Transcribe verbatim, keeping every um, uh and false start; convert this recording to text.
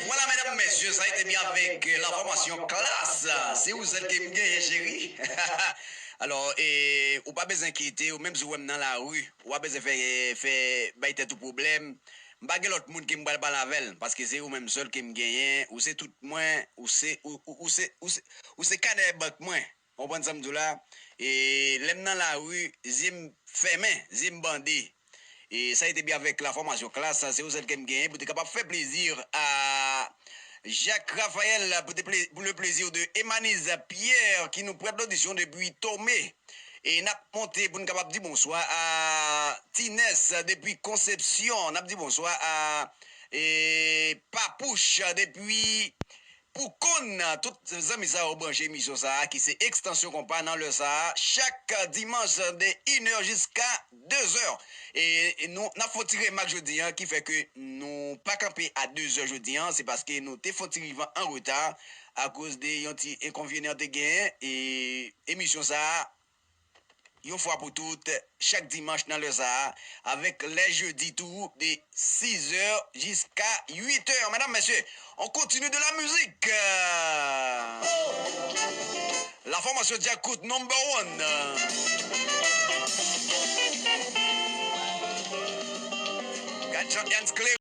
Voilà, mesdames, messieurs, ça a été bien avec, euh, la formation Klass. C'est vous celle qui me gagne, chérie. Alors, et ou pa bezwen enkyete, ou menm si ou wè m nan lari, ou pa bezwen fè, fè bay tèt ou pwoblèm. M pa gen lòt moun ke m pral pale avè l, paske se ou menm sèl ke m genyen, ou se tout mwen, ou se, ou, ou, ou se, ou se, ou se kanè bank mwen. Ou konprann sa m di w la? E lè m nan lari, zye m fèmen, zye m bande. E sa a été bien avec la formation Klass, se ou sèl ke m genyen pou te kapab fè plezi a Jacques Raphaël, pour, te plé- pour le plaisir de Emaniz Pierre, qui nous prête l'audition depuis Tomé. E n ap monte pou n kapab di bonswa a Tinès depi Konsepsyon. N ap di bonswa a e, Papouch depi Pou konn, tout zanmi sa yo branche emisyon sa a, ki se Ekstansyon Konpa nan lè sa a, chak dimanch de inè jiska dezè. E nou, n ap fè yon ti remak jodi a, ki fè ke nou pa kanpe a dezè jodi a, se paske nou te fè yon ti rive an reta, akoz de yon ti enkonvenyan te genyen, e emisyon sa a, yon fwa pou tout, chak dimanch nan lè sa a, avèk lè jedi tou, de sizè jiska uitè. Medam, mesye, on continue de la musique. Euh, la formation Djakout number one. Gad jan Ernst Cléry